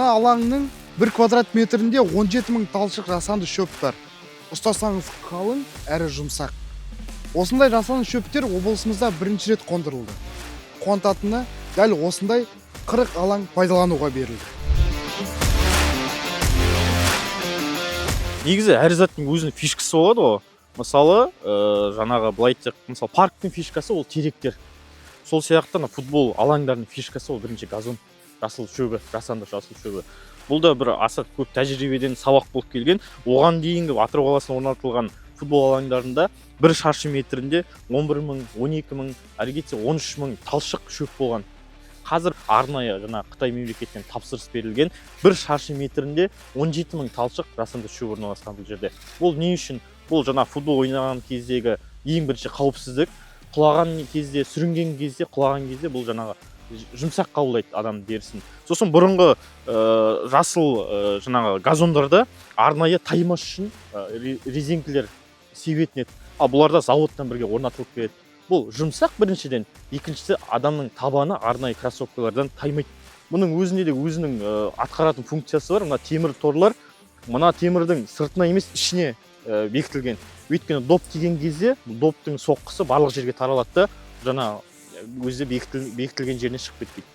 Мына алаңның 1 квадрат метрінде 17 мың талшық жасанды шөп бар. Ұстасаңыз қалың әрі жұмсақ. Осындай жасанды шөптер облысымызда бірінші рет қондырылды. Қуантатыны, дәл осындай 40 алаң пайдалануға берілді. Негізі әр заттың өзінің фишкасы болады ғой. Мысалы, жаңағы былай айтсақ, мысалы, парктің фишкасы ол теректер. Сол сияқты ана футбол алаңдарының фишкасы ол бірінші газон, жасыл шөбі, жасанды жасыл шөбі. Бұл да бір аса көп тәжірибеден сабақ болып келген. Оған дейінгі Атырау қаласында орнатылған футбол алаңдарында бір шаршы метрінде 11 мың, 12 мың, әрі кетсе 13 мың талшық шөп болған. Қазір арнайы жаңа Қытай мемлекетінен тапсырыс берілген, бір шаршы метрінде 17 мың талшық жасанды шөп орналасқан бұл жерде. Бұл не үшін? Бұл жаңа футбол ойнаған кездегі ең бірінші қауіпсіздік. Құлаған кезде, сүрінген кезде, құлаған кезде бұл жаңағы жұмсақ қабылдайды адам терісін. Сосын бұрынғы жасыл жаңағы газондарда арнайы таймас үшін резинкілер себетін еді. Ал бұларда заводтан бірге орнатылып келеді. Бұл жұмсақ біріншіден, екіншісі адамның табаны арнайы кроссовкалардан таймайды. Бұның өзінде де өзінің атқаратын функциясы бар. Мына темір торлар мына темірдің сыртына емес, ішіне бекітілген. Өйткені доп тиген кезде доптың соққысы барлық жерге таралады да, жаңа өзі бекітілген жеріне шығып кетпейді.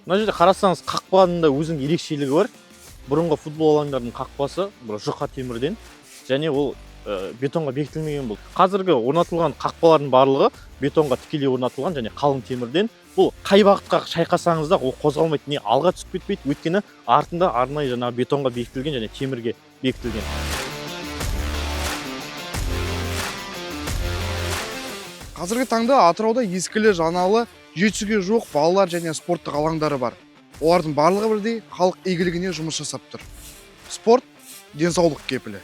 Мына жерде қарасаңыз, қақпаның да өзінің ерекшелігі бар. Бұрынғы футбол алаңдарының қақпасы бір жұқа темірден және ол бетонға бекітілмеген болды. Қазіргі орнатылған қақпалардың барлығы бетонға тікелей орнатылған және қалың темірден. Бұл қай бағытқа шайқасаңыз да, ол қозғалмайды, не алға түсіп кетпейді, өйткені артында арнайы жаңағы бетонға бекітілген және темірге бекітілген. Қазіргі таңда Атырауда ескілі жаңалы 700-ге жуық балалар және спорттық алаңдары бар. Олардың барлығы бірдей халық игілігіне жұмыс жасап тұр. Спорт – денсаулық кепілі.